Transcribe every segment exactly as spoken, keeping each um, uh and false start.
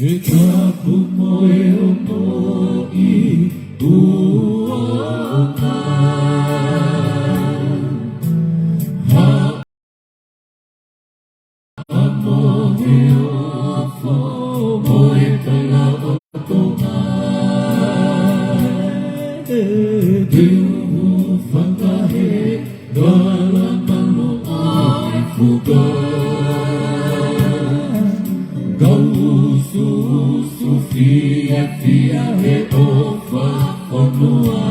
He tapu mo e ongoʻi ʻoku ʻoka. Haʻamo he ofo mo e tala ʻo Tonga. Te u hūfanga he kala malu ʻa e fuka. Kau usuusu fiefia he ʻofa fonua.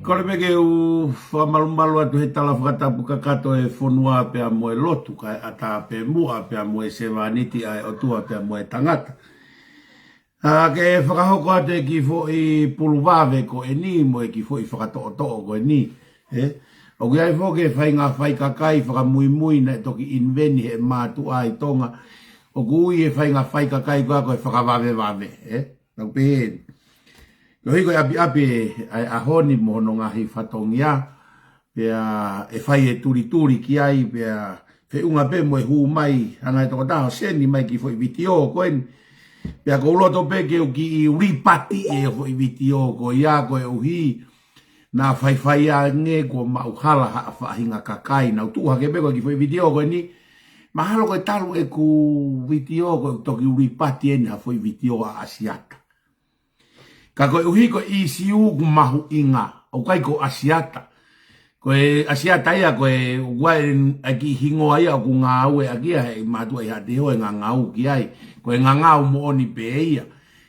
Kole pē ke u fakamalumalu atu he tala fakatapu kakato e fonua pea mo e lotu, kae ʻatā pē muʻa pea mo e sevāniti ʻa e ʻOtua pea mo e tangata. ʻA, ke fakahoko atu e kiʻi foʻi pulu vave ko eni mo e kiʻi foʻi fakatoʻotoʻo ko eni, ē? ʻOku ʻi ai foki e faʻahinga faikakai fakamuimui naʻe toki invent ʻe he mātuʻa ʻi Tonga. ʻOku ui e faʻahinga faikakai ko ia ko e fakavavevave, ē? Tau pehē ni. Koeʻuhi ko e ʻapiʻapi ʻa e ʻaho ni mo hono ngaahi fatongia, pea ʻe fai e tulituli ki ai, pea feʻunga pē mo e hū mai ʻa e ngaahi tokotaha ʻo send mai e kiʻi foʻi vitiō ko eni. Pea ʻoku ou loto pē ke u kiʻi rebut e foʻi vitiō ko ia, koeʻuhi naʻa faifai ange kuo maʻu hala ha faʻahinga kakai, naʻa nau tuʻu hake pē ko e kiʻi foʻi vitiō ko eni. Mahalo ko e talu ʻeku vitiō ko ʻeku toki rebut eni ha foʻi vitiō ʻa ʻAsiata. Ka koeʻuhi ko e ʻīsiu ʻoku mahuʻinga, ʻoku ʻikai ko ʻAsiata. Ko e ʻAsiata ia, ko e ʻoku ʻi ai e kiʻi hingoa ia ʻoku ngāueʻaki ia ʻe he mātuʻa ʻi Haʻateiho ʻo ngangau ki ai. Ko e ngangau moʻoni pē ia.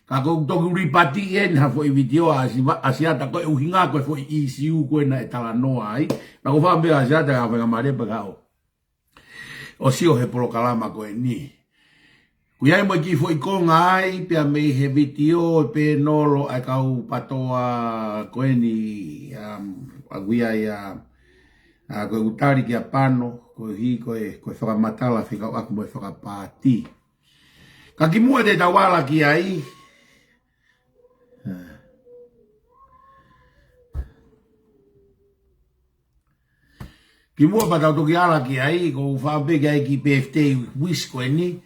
Ka ko ʻeku toki rebut eni ha foʻi vitiō ʻa ʻAsi-, ʻAsiata, ko e ʻuhinga ko e foʻi ʻīsiu ko ē naʻe talanoa ai. Naʻa ku fakaʻamu pē ʻa ʻAsiata ʻa e faingamālie pē ka ʻo ʻo sio he polokalama ko eni. ʻOku ʻi ai mo e kiʻi foʻi konga ai, pea mei he vitiō ʻe pē nolo ʻa e kau PTOA ko eni, um, ʻoku ʻi ai ʻa, ʻa, ko ʻeku tali kia Pano, koeʻuhi ko e, ko e fakamatala fekauʻaki mo e fakapaati. Ka kimuʻa te tau ala ki ai. Kimuʻa pea tau toki ala ki ai, ʻoku ou fakaʻamu pē ke ʻai e kiʻi birthday wish ko eni.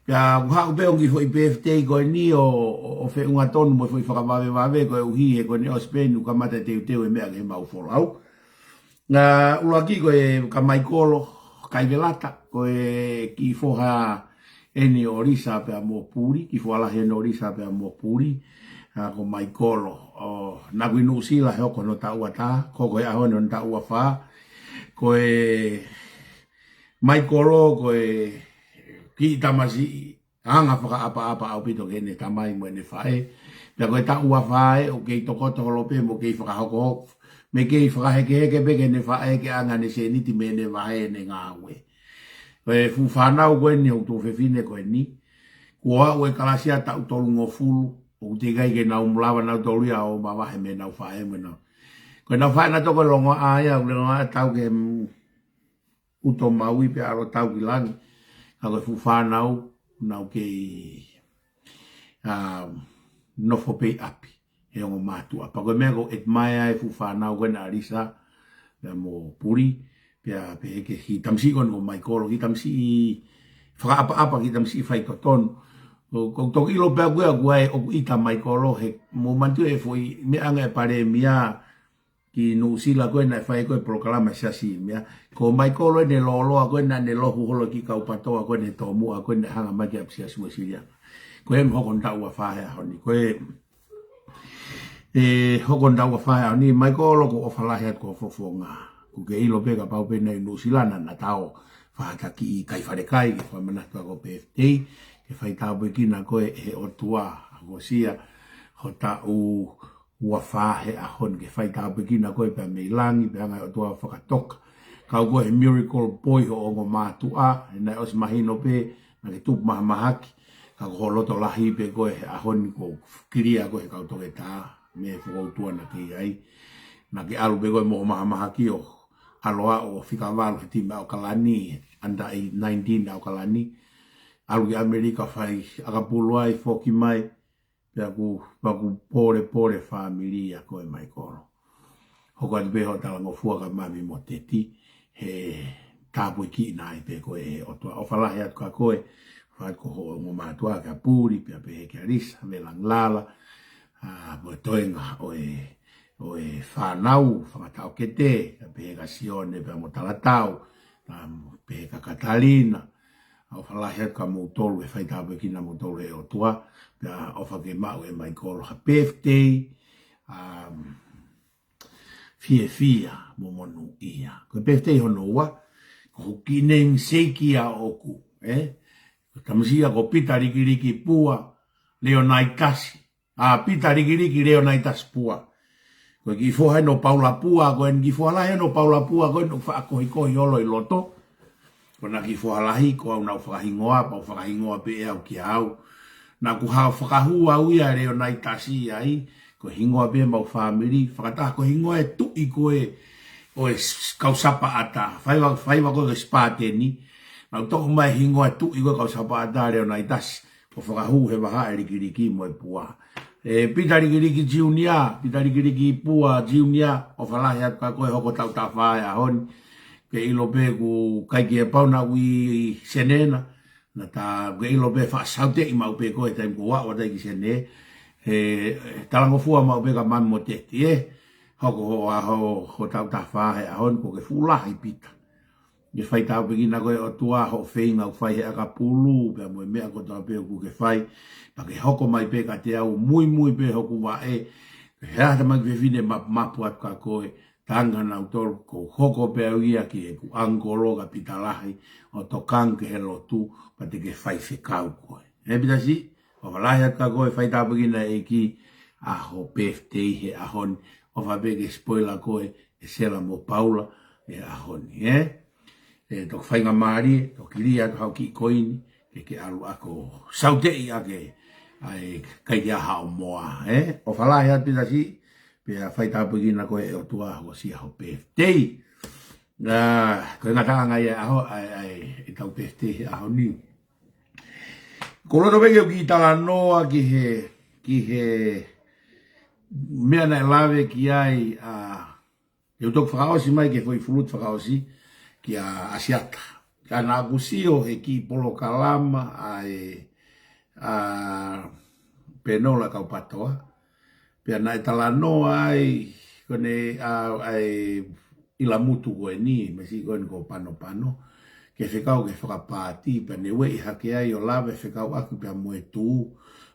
Pea ʻoku haʻu pē ʻa e kiʻi foʻi birthday ko eni ʻo, ʻo, ʻo feʻunga tonu mo e foʻi fakavavevave koeʻuhi he ko eni ʻosi pē ʻeku kamata teuteu e meʻa ki heʻemau folau. Naʻe ʻuluaki ko e ka Maikolo Kaivelata, ko e kiʻi foha eni ʻo Lisa pea mo Puli, kiʻi foha lahi eni ʻo Lisa pea mo Puli, ʻa, ko Maikolo. ʻO, naʻa ku ʻi Nuʻusila he hoko hono taʻu ua taha, ko, ko e ʻaho ni hono taʻu ua fā. Ko e Maikolo, ko e kiʻi tamasiʻi anga fakaʻapaʻapa ʻaupito ki heʻene tamai mo ʻene faʻē. Pea ko e taʻu ua fā ē ʻoku kei tokoto holo pē mo kei fakahoko, mo kei fakahekeheke pē ki heʻene faʻē ke ʻange ʻene sēniti mei heʻene vahe ʻene ngāue. Ko e fuʻu fānau ko eni ʻo e tuofefine ko eni, kuo aʻu e kalasi ʻa e taʻu tolungofulu, ʻoku teʻeki ai ke nau malava nautolu ia ʻo mavahe mei heʻenau faʻē mo ʻenau. Ko ʻenau faʻē nautolu ko e longoaʻa ia, ʻoku longoaʻa tau ke, mm, ʻuto maui pea ʻalu ʻo tau ki langi. Ka ko e fuʻu fānau, nau kei, um, nofo pē ʻi ʻapi he ongo mātuʻa. Pea ko e meʻa ʻoku ou admire ai e fuʻu fānau ko ena ʻa Lisa, pea mo Puli, pea pehē ki he kiʻi tamasiʻi ko eni ko Maikolo, kiʻi tamasiʻi fakaʻapaʻapa, kiʻi tamasiʻi faitotonu. ʻOku, ʻoku ou toki ʻilo pē ʻe au ia ʻoku ʻi ai, ʻoku ʻita Maikolo he mou manatuʻi e foʻi meʻa ange ʻa e palēmia ki Nuʻusila ko ē naʻe fai ko ē polokalama Siasi meʻa. Ko Maikolo ʻene lōloa ko ē naʻa ne lohu holo ki he kau PTOA ko ē naʻe tōmuʻa ko ē naʻe hanga mai ki ʻapi Siasi Uēsiliana. Ko e hoko hono taʻu ua fā he ʻaho ni. Ko e, ʻe, hoko hono taʻu ua fā he ʻaho ni, Maikolo ʻoku ou ʻofa lahi atu ki ho fofonga. ʻOku ke ʻilo pē kapau pē naʻe ʻi Nuʻusila naʻa ta ō fakatakiʻi kai falekai ke fakamanatu ʻa hoʻo birthday, ke fai tāpuekina koe ʻe he ʻOtua, ʻa ko sia, ho taʻu ua fā he ʻaho ni ke fai tāpuekina koe pea mei langi, pea ʻe hanga ʻe he ʻOtua ʻo fakatoka. Kau koe he miracle boy hoʻo ongo mātuʻa, he naʻe ʻosi mahino pē naʻa ke tupu mahamahaki, ka ko ho loto lahi pē koe he ʻaho ni kuo kilia koe he kau toketā, mei he fokoutua naʻa ke ʻi ai. Naʻa ke ʻalu pē koe mo ho mahamahaki ʻo ʻalu ʻo fika valu he timi ʻAokalani, under nineteen ʻAokalani. ʻAlu ki ʻAmelika fai ʻakapulu ai, foki mai, pea ʻoku, pea ʻoku pōlepole fāmili ʻa koe Maikolo. Hoko atu pē hoʻo talangofua kia Mami mo Teti, he tāpuekina ai pē koe ʻe he ʻOtua. ʻOfa lahi atu kia koe, ʻofa atu ki ho ongo mātuʻa kia Puli, pea pehē kia Lisa, Velanglala, ʻa, mo e toenga ʻo e, ʻo e fānau, Fangataʻokete, pea pehē kia Sione, pea mo Talatau, ʻa, pehē kia Katalina, ʻa, ʻofa lahi atu kia moutolu, ʻe fai tāpuekina moutolu ʻe he ʻOtua, pea ʻofa ke maʻu ʻe Maikolo ha birthday, um, fiefia mo monūʻia. Ko e birthday hono ua, ko hoku kiʻi namesake ia ʻoʻoku, ē? Ko e tamasiʻi ia ko Pita Likiliki Pua, Leonaitasi, ʻa, Pita Likiliki Leonaitasi Pua. Ko e kiʻi foha eni ʻo Paula Pua, ko eni kiʻi foha lahi eni ʻo Paula Pua, ko eni ʻoku faʻa kohikohi holo ʻi loto. Ko ʻena kiʻi foha lahi, ko au naʻa ku fakahingoa, pea u fakahingoa pē ʻe au kia au. Naʻa ku hao fakahū au ia Leonaitasi ai, ko e hingoa pē ʻemau fāmili, fakataha ko e hingoa e tuʻi ko ē ʻo e s-, kau Sapaʻata, faiva, faiva ko ē ko e Sipateni, naʻa ku toʻo mai e hingoa e tuʻi ko ē kau Sapaʻata Leonaitasi, ʻo fakahū he vahaʻa e Likiliki mo e Pua. ʻE Pita Likiliki Junior, Pita Likiliki Pua Junior, ʻofa lahi atu kia koe hoko tautafa he ʻaho ni, ke ʻilo pē ʻoku ʻikai ke pau naʻa ku ʻi Senē na, naʻa ta ke ʻilo pē faʻa sauteʻi maʻu pē koe he taimi ko ē ʻoku ou ʻalu atu ai ki Senē, he talangofua maʻu pē kia Mami mo Teti ē, hoko hoʻo ʻaho, hoʻo tautafa he ʻaho ni kuo ke fuʻu lahi Pita. Ke fai tāpuekina koe ʻe he ʻOtua hoʻo feinga ʻoku fai he ʻakapulu, pea mo e meʻa kotoa pē ʻoku ke fai, pea ke hoko mai pē kiate au, muimui pē hoku vaʻe, he ʻatamai fefine ma-, mapu atu kia koe, tangata nautolu, ʻoku ou hoko pē au ia ki heʻeku ʻangikolo kia Pita Lahi, ʻo tokanga ki he lotu, pea te ke faifekau koe. Ē Pita siʻi, ʻofa lahi atu kia koe, fai tāpuekina ʻe he ʻEiki ʻa hoʻo birthday he ʻaho ni, ʻofa pē ke spoila koe ʻe Sela mo Paula he ʻaho ni, ē? ʻE toki faingamālie, toki lī atu haʻo kiʻi koini, ke ke ʻalu ʻo sauteʻi ʻaki ʻa e kai ke ʻaha ʻo moa, ē? ʻOfa lahi atu Pita siʻi, pea fai tāpuekina koe ʻe he ʻOtua hoʻo ʻosi ʻa hoʻo birthday. ʻA, ko e ngataʻanga ia ʻa e ʻaho, ʻa e, ʻa e, ʻetau birthday he ʻaho ni. ʻOku ou loto pē ke u kiʻi talanoa ki he, ki he meʻa naʻe lave ki ai, ʻa, ke u toki fakaʻosi mai ki he foʻi fulutu fakaʻosi kia ʻAsiata. Ka naʻa ku sio he kiʻi polokalama ʻa e, ʻa, pēnolo ʻa e kau PATOA. Pea naʻe talanoa ai, ko ʻene, ʻa, ʻa e ʻIlamutu ko eni, mei siʻi ko eni ko Panopano, ke fekau ki he fakapaati, pea ne ueʻi hake ai ʻo lave fekauʻaki pea mo e tuʻu,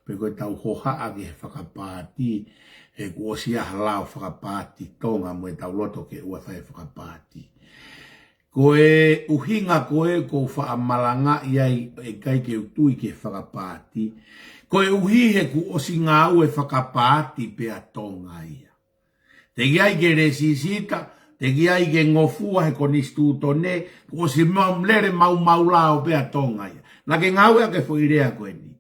pe ko ʻetau hohaʻa ki he fakapaati, he kuo ʻosi ʻi ai ha lao fakapaati Tonga mo ʻetau loto ke ʻoua fai fakapaati. Ko e ʻuhinga ko ē ʻoku ou faʻa malangaʻi ai ʻe ʻikai ke u tui ki he fakapaati, koeʻuhi he kuo ʻosi ngāue fakapaati pē ʻa Tonga ia. Teʻeki ai ke lēsisita, teʻeki ai ke ngofua he konisitūtone, kuo ʻosi mau lele maumau lao pē ʻa Tonga ia. Naʻa ke ngāueʻaki e foʻi lea ko eni.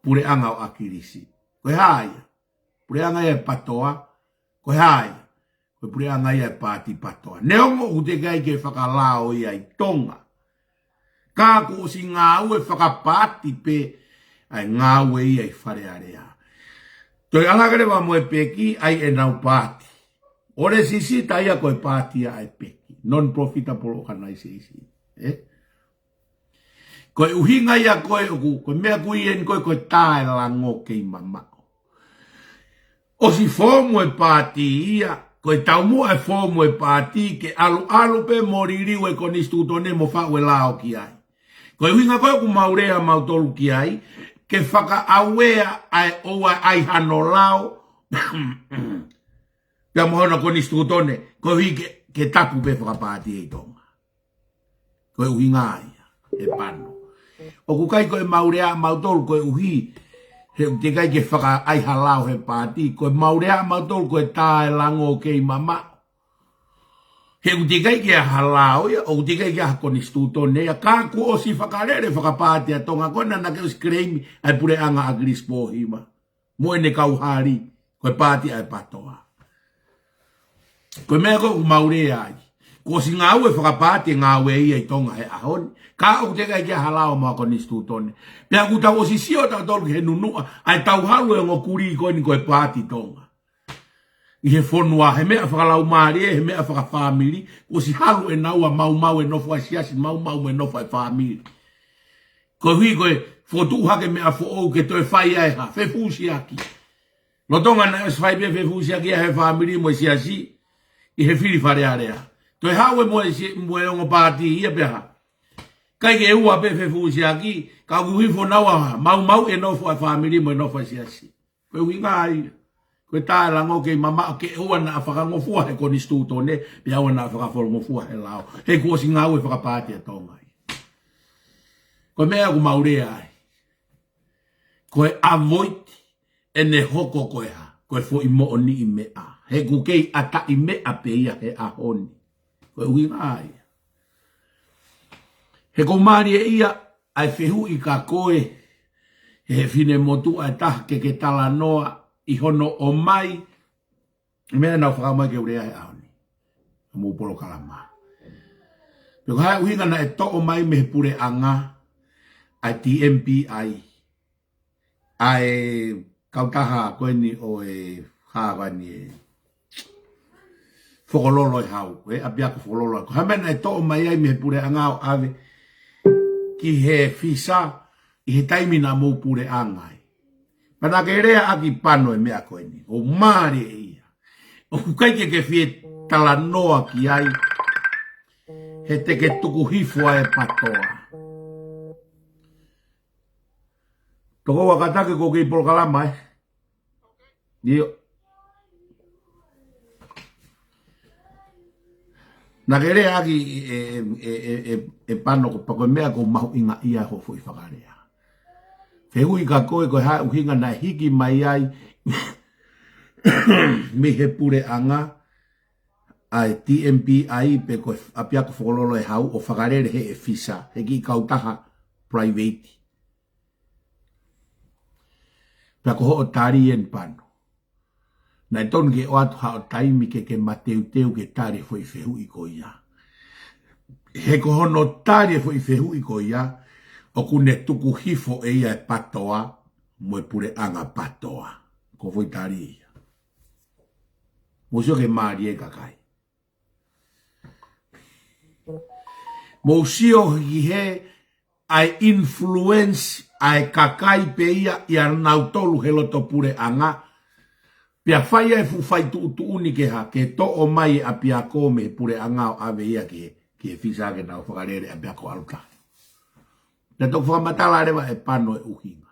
Puleʻanga ʻo ʻAkilisi. Ko e hā ia? Puleʻanga ia e PATOA. Ko e hā ia? Ko e puleʻanga ia e paati PATOA. Neongo ʻoku teʻeki ai ke fakalao ia ʻi Tonga. Ka kuo ʻosi ngāue fakapaati pē ʻa e ngāue ia ʻi Fale Alea. Toe ʻalu hake leva mo e peki, ʻai ʻenau paati. ʻO lēsisita ia ko e paati ia ʻa e peki. Non-profitable organization. Ē? Ko e ʻuhinga ia ko ē ʻoku, ko e meʻa ko ē eni ko ē ko e tā e lango kei mamaʻo. ʻOsi foomu e paati ia, ko e taumuʻa e foomu e paati ke ʻaluʻalu pē mo liliu e konisitūtone mo faʻu e lao ki ai. Ko e ʻuhinga ko ē ʻoku mau lea mautolu ki ai, ke fakaʻauea ʻa e ʻoua ʻai hano lao, pea mo hono konisitūtone, koeʻuhi ke, ke tapu pē fakapaati ʻi Tonga. Ko e ʻuhinga ia, e pano. ʻOku ʻikai ko e mau lea mautolu koeʻuhi, he ʻoku teʻeki ai ke fakaʻai ha lao he paati, ko e mau lea mautolu ko e tā e lango kei mamaʻo. He ʻoku teʻeki ai ke ʻi ai ha lao ia, ʻoku teʻeki ai ke ʻi ai ha konisitūtone ia, ka kuo ʻosi fakalele fakapaati ʻa Tonga ko ena naʻa ke ʻosi claim ʻa e puleʻanga ʻAkilisi Pōhiva. Mo ʻene kau hali, ko e paati ʻa e PATOA. Ko e meʻa ko ē ʻoku mau lea ai. Kuo ʻosi ngāue fakapaati e ngāue ia ʻi Tonga he ʻaho ni. Ka ʻoku teʻeki ai ke ʻi ai ha lao mo ha konisitūtone. Pea ʻoku tau ʻosi sio tautolu ki he nunuʻa, ʻa e tau halu e ongo kulī ko eni ko e paati Tonga. ʻI he fonua, he meʻa fakalaumālie, he meʻa fakafāmili, kuo ʻosi halu ʻenau ʻa maumau e nofo ʻa e siasi, maumau mo e nofo ʻa e fāmili. Koeʻuhi ko e fokotuʻu hake meʻa foʻou ke toe fai ai ha fefusiaki. Lolotonga naʻe ʻosi fai pē fefusiaki ʻa e fāmili mo e siasi ʻi he fili Fale Alea. Toe haʻu e mo e si-, mo e ongo paati ia pea hā. ʻIkai ke ʻoua pē fefusiaki, ka ʻoku hifo naua maumau e nofo ʻa e fāmili mo e nofo ʻa e siasi. Ko e ʻuhinga ia. Ko e tā e lango kei mamaʻo ke ʻoua naʻa fakangofua he konisitūtone, pea ʻoua naʻa fakafolongofua he lao. He kuo ʻosi ngāue fakapaati ʻa Tonga ia. Ko e meʻa ʻoku mau lea ai. Ko e avoid ʻene hoko ko e hā. Ko e foʻi moʻoniʻi meʻa. He ʻoku kei ʻataʻi meʻa pē ia he ʻaho ni. Ko e ʻuhinga ia. He ʻoku mālie ia ʻa e fehuʻi kia koe, ʻe he finemotuʻa ʻe taha ke ke talanoa ʻi hono ʻomai, meʻa naʻa nau fakaʻamu ai ke u lea he ʻaho ni. Mou polokalama. Pe ko e hā e ʻuhinga naʻe toʻo mai mei he puleʻanga ʻa e T M P I, ʻa e kautaha ko eni ʻo e hā ko eni ē, Fokololo ʻe Hau, ē, ʻApiako Fokololo. Ko e hā e meʻa naʻe toʻo mai ai mei he puleʻanga ʻo ʻave ki he visa ʻi he taimi naʻa mou puleʻanga ai. Pea naʻa ke leaʻaki Pano e meʻa ko eni, ʻo mālie ia. ʻOku ʻikai ke ke fie talanoa ki ai, he te ke tuku hifo ai e PATOA. Toko ua kātaki ʻoku ou kei polokalama, ē? ʻIo. Naʻa ke leaʻaki ē, ē, ē, ē, ē Pano, ko e pā ko e meʻa ʻoku mahuʻinga ia hoʻo foʻi fakalea. Fehuʻi kia koe ko e hā e ʻuhinga naʻe hiki mai ai mei he puleʻanga ʻa e T M P I pe ko e ʻApiako Fokololo ʻe Hau ʻo fakalele he ʻe visa, he kiʻi kautaha private. Pea ko hoʻo tali eni Pano. Naʻe tonu ke ʻoatu haʻo taimi ke ke mateuteu ke tali e foʻi fehuʻi ko ia. He ko hono tali e foʻi fehuʻi ko ia, ʻoku ne tuku hifo ʻe ia e PATOA mo e puleʻanga PATOA. Ko e foʻi tali ia. Mou sio ki he mālie e kakai. Mou sio ki he ʻa e influence ʻa e kakai pē ia ʻia nautolu he loto puleʻanga. Pea fai ai e fuʻu fai tuʻutuʻuni ke hā, ke toʻo mai e ʻapiako mei he puleʻanga ʻo ʻave ia ki he, ki he visa ke nau fakalele ʻapiako ʻalu taha. Naʻa tau fakamatala leva ʻe Pano e ʻuhinga.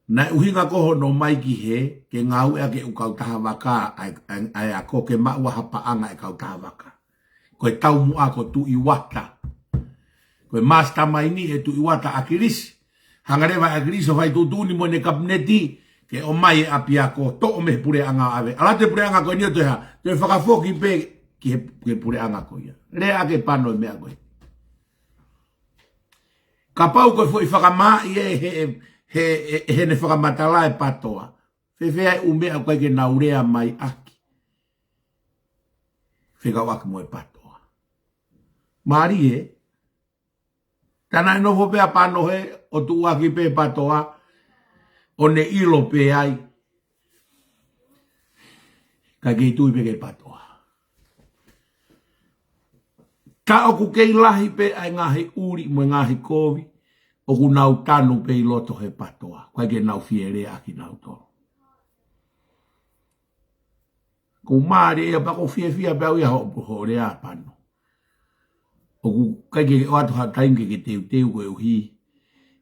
Naʻe ʻuhinga ko hono ʻomai ki hē, ke ngāueʻaki e ʻū kautaha vaka ʻa e, ʻa e, ʻa e ako ke maʻu ha paʻanga e kautaha vaka. Ko e taumuʻa ko Tuʻi Uata. Ko e mastermind ʻe Tuʻi Uata ʻAkilisi. Hanga leva ʻe ʻAkilisi ʻo fai tuʻutuʻuni mo ʻene kapineti, ke ʻomai e ʻapiako toʻo mei he puleʻanga ʻo ʻave. ʻAlu atu e puleʻanga ko eni ʻo toe hā, toe fakafoki pē ki he, ki he puleʻanga ko ia. Leaʻaki ʻe Pano e meʻa ko ē. Kapau ko e foʻi fakamaaʻi ē he, he, he, heʻene fakamatala e PATOA. Fēfē ʻa e ʻū meʻa ʻoku ʻikai ke nau lea mai ʻaki fekauʻaki mo e PATOA. Mālie, tā naʻe nofo pē ʻa Pano hē ʻo tuʻuaki pē PATOA, ʻo ne ʻilo pē ai. Ka kei tui pē ki he PATOA. Ka ʻoku kei lahi pē ʻa e ngaahi ʻuli mo e ngaahi kovi, ʻoku nau tanu pē ʻi loto he PATOA. ʻOku ʻikai ke nau fie leaʻaki nautolu. Ko e mālie ia pea ʻoku ou fiefia pē au ia hoʻo, hoʻo lea Pano. ʻOku ʻikai ke ʻoatu ha taimi ke ke teuteu koeʻuhi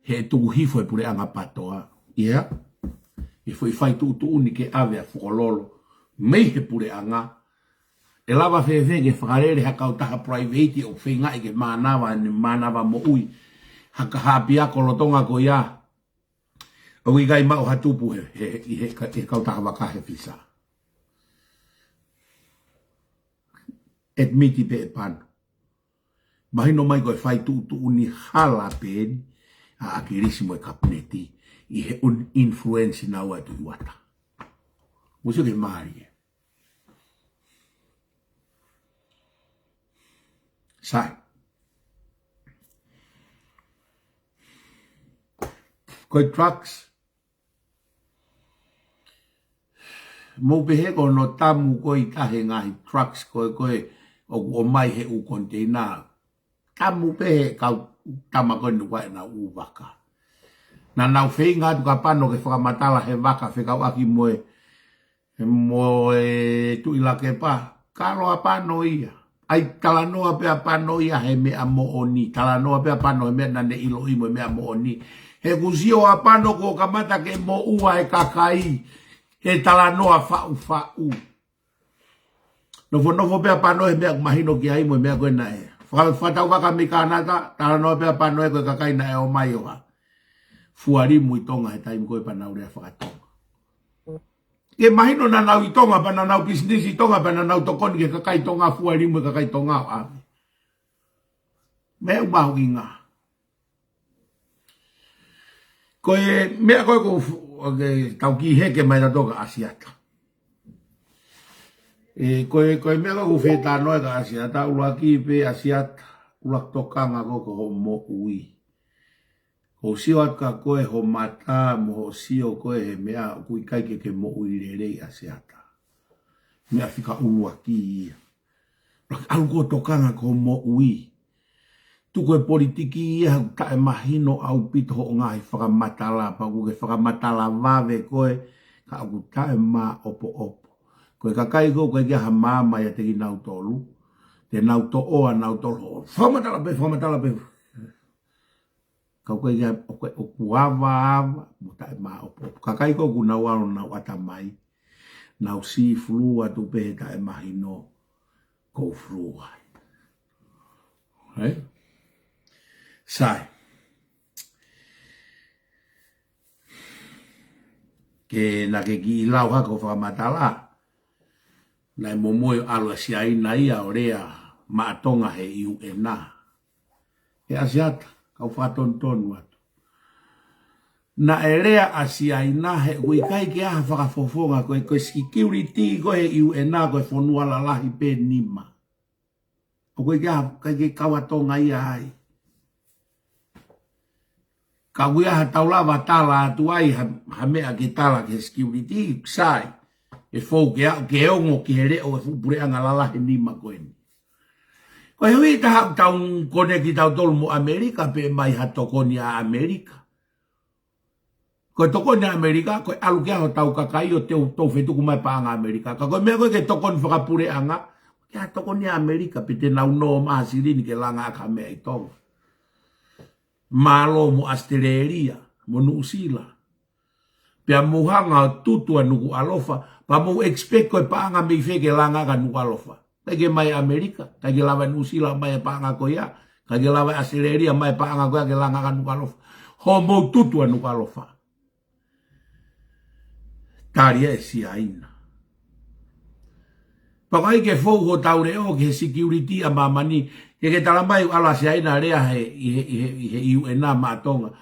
he ʻe tuku hifo e puleʻanga PATOA. ʻIa, ʻe foʻi fai tuʻutuʻuni ke ʻave ʻa Fokololo mei he puleʻanga. ʻE lava fēfē ke fakalele ha kautaha private ʻoku feingaʻi ke mānava, ne mānava moʻui ha ka ha ʻapiako lolotonga ko ia ʻoku ʻikai maʻu ha tupu he, he, he, he, he kautaha vaka he visa. Admit pē ʻe Pano. Mahino mai ko e fai tuʻutuʻuni hala pē eni ʻa ʻAkilisi mo e kapineti ʻi he un-, influence naua ʻa Tuʻi Uata. Mou sio ki he mālie. Sai. Ko e trucks. Mou pehē ko hono tamu ko ē ʻi tahi e ngaahi trucks ko ē, ko ē ʻoku ʻomai he ʻū container. Tamu pē he kau tama ko ē ʻoku ʻi ai ʻenau ʻū vaka. Naʻa nau feinga atu kia Pano ke fakamatala he vaka fekauʻaki mo e, mo e Tuʻi Lakepa. Kalo ʻa Pano ia. ʻAi talanoa pē ʻa Pano ia he meʻa moʻoni. Talanoa pē ʻa Pano he meʻa naʻa ne ʻiloʻi mo e meʻa moʻoni. He ʻoku sio ʻa Pano kuo kamata ke moʻua e kakai he talanoa faʻufaʻu. Nofonofo pē ʻa Pano he meʻa ʻoku mahino ki ai mo e meʻa ko ē naʻe. Faka-, fakatau vaka mei Kānata, talanoa pē ʻa Pano ē ko e kakai naʻe ō mai ʻo hā, fua limu ʻi Tonga he taimi ko ē pea nau lea faka-Tonga. Ke mahino naʻa nau ʻi Tonga, pea naʻa nau pisinisi ʻi Tonga, pea naʻa nau tokoni ki he kakai Tonga, fua limu e kakai Tonga ʻo ʻave. Meʻa ʻoku mahuʻinga. Ko e meʻa ko ē ʻoku fu-, ʻoku tau kiʻi heke mai tautolu kia ʻAsiata. ʻE, ko e, ko e meʻa ko ē ʻoku fetalanoaʻaki kia ʻAsiata, ʻuluaki pē ʻAsiata, ʻuluaki tokanga ko ē ki hoʻo moʻui. Ko hoʻo sio atu kia koe, hoʻo mata, mo hoʻo sio ko ē he meʻa ʻoku ʻikai ke ke moʻui lelei ʻAsiata. Meʻa fika ʻuluaki ia. ʻAlu koe ʻo tokanga ki hoʻo moʻui. Tuku e politiki ia he ʻoku taʻemahino ʻaupito hoʻo ngaahi fakamatala, pea ʻoku ke fakamatala vave koe, ka ʻoku taʻemāʻopoʻopo. Ko e kakai ko ē ʻoku ʻikai ke ʻi ai ha maama ʻiate kinautolu, te nau toʻo ʻa nautolu. Fakamatala pē, fakamatala pē. Ka ʻoku ʻikai ke, ʻoku, ʻoku avaava, mo taʻemāʻopoʻopo. Kakai ko ē ʻoku nau ʻalu ʻo nau ʻatamai, nau sīfulū atu pē he taʻemahino, ko e fulu ai. Hē? Sai. Ke naʻa ke kiʻi lau hake hoʻo fakamatala. Naʻe momoi ʻalu ʻa Siaina ia ʻo lea maʻa Tonga he U N. He ʻAsiata, kau fakatonutonu atu. Naʻe lea ʻa Siaina he ʻoku ʻikai ke ʻi ai ha fakafofonga ko e, ko e security ko ē he U N ko e fonua lalahi pē nima. ʻOku ʻikai ke ʻi ai ha, ʻikai ke kau ʻa Tonga ia ai. Ka ʻoku ʻi ai ha tau lava tala atu ai, ha, ha meʻa ke tala ki he security, sai. ʻE fou ke aʻu, ke ongo ki he leʻo e fuʻu puleʻanga lalahi nima ko eni. Ko e hui taha ʻoku tau konekitaki tautolu mo ʻAmelika, pea ʻomai ha tokoni ʻa ʻAmelika. Ko e tokoni ʻa ʻAmelika, ko e ʻalu ki ai hotau kakai ʻo teu, tau fetuku mai paʻanga ʻAmelika. Ka ko e meʻa ko ē ke tokoni fakapuleʻanga, ke ʻi ai ha tokoni ʻa ʻAmelika, pea te nau nō mai ha silini ke langa ʻaki ha meʻa ʻi Tonga. Mālō mo ʻAositelēlia, mo Nuʻusila. Pea mou hanga ʻo tutu ʻa Nukuʻalofa, pea mou expect ko e paʻanga mei fē ke langa ʻaki ʻa Nukuʻalofa. ʻIkai ke ʻomai ʻAmelika, ʻikai ke lava ʻe Nuʻusila ʻomai e paʻanga ko ia, ʻikai ke lava ʻe ʻAositelēlia ʻomai e paʻanga ko ia ke langa ʻaki ʻa Nukuʻalofa. Hoʻomou tutu ʻa Nukuʻalofa. Tali ʻe Siaina. Pea ʻoku ʻikai ke fou hotau leʻo ki he security ʻa māmani, ke ke tala mai ʻoku ʻalu ʻa Siaina ʻo lea he, ʻi he, ʻi he, ʻi he U N maʻa Tonga.